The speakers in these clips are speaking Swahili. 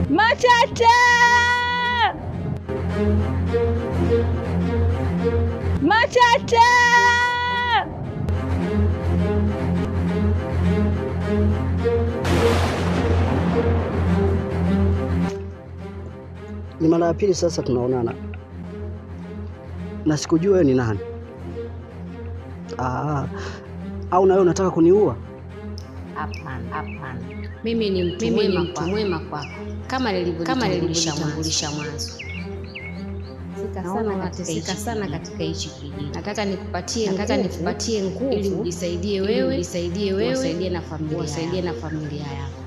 Matata! Matata! Ni mara ya pili sasa tunaonana na sikujua wewe ni nani. Ah, au na wewe unataka kuniua? Hapana, hapana. Mimi ni mtu mwema kwako, kama nilivyojitambulisha mwanzo. Nateseka sana katika hichi kijiji. Nataka nikupatie nguvu ili ujisaidie wewe, usaidie na familia yako.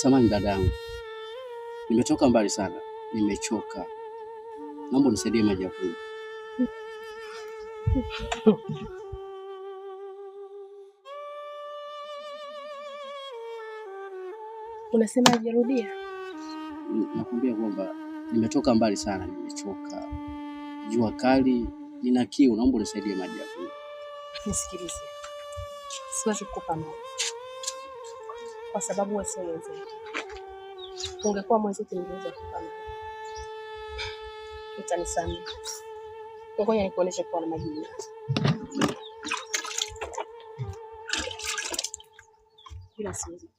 Samahani dadangu, nimetoka mbali sana, nimechoka. Naomba unisaidie maji ya kunywa. Unasema ajirudia? Nakwambia kwamba nimetoka mbali sana, nimechoka. Jua kali, nina kiu, naomba unisaidie maji ya kunywa. Nisikilize, siwezi kukupa maji kwa sababu wewe sio mwenzetu. Ungekuwa mwenzetu ningeweza kukupa maji. Utanisamehe. Ngoja nikuoneshe kuwa na maji. Ila siwezi.